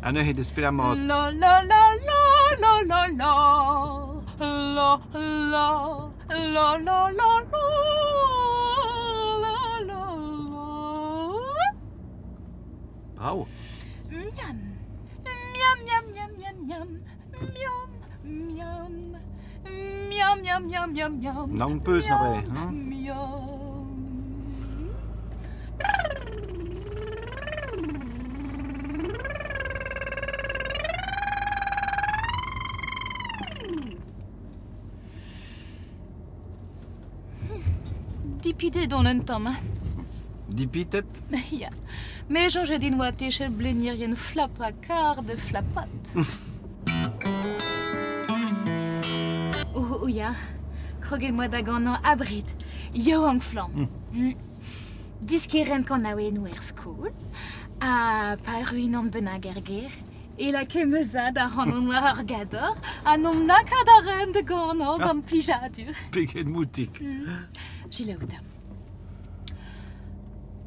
Ha neuze deus pelec'h emañ La la la la la la la la la la la la la la la la Brav. Miam miam miam miam miam miam miam miam miam miam miam miam miam Naon 'peus neuze, hein? Miam Dipitet on un tamm, hein. Dipitet? Ya. Me soñje din oa techet blenierien flapañ kar da flapat. Oh, oh ya, kroget 'moa da ganañ abred, yaouank-flamm. Mm. Diskeren kanaouennoù er skol, ha pa erru unan bennak er gêr, e lakae ma zad ac'hanon war ar gador ha n'omp lakaat a raen da ganañ gant plijadur. Pegen moutik. Selaou 'ta.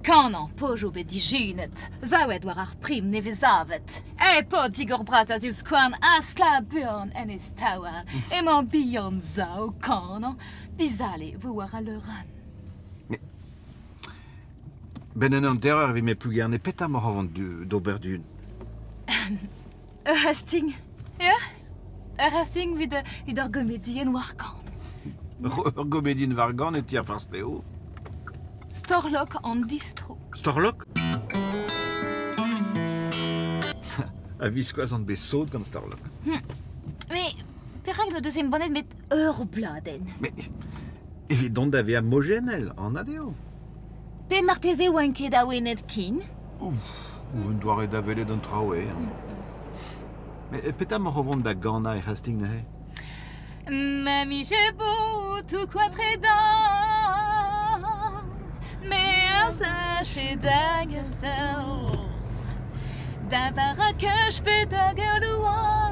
Kanañ pojoù bet dijunet, savet war ar prim nevez-savet. E paotr digor bras a zivskouarn a stlap buan en e staouarn. Emañ bihan sav kanañ, dizale 'vo war al leurenn. Benn un hanter-eur evit me Plougerne, petra emaoc'h o vont d'ober du-hont? Ur c'hasting, ya. Ur c'hasting evit, evit ur gomedienn war gan. Ur gomedienn war gan e ti ar Farsteo? Storlok an distro. Storlok? A-viskoazh on bet sot gant Storlok. Mais perak n'o deus embannet met ur bladenn? Mais evit dont da vezañ mojennel, anat eo. Pe marteze oan ket awenet ken? Ouf, un doare da welet an traoù eo. Mais petra emaoc'h o vont da ganañ er c'hasting neuze? Ma mije botoù koatredan, me a sache da gastel, da Marrakech pe da Gerlouan.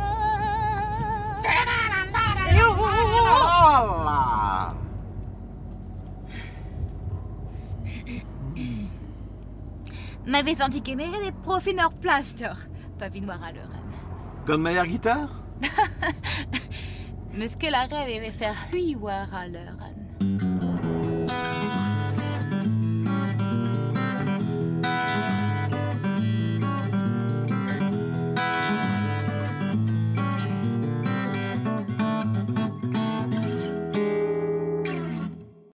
Ma vezan digemeret e profin ur plas deoc'h pa vin war al leurenn. Gant ma air-gitar? Meus ket lâret e vefe c'hwi war al leurenn.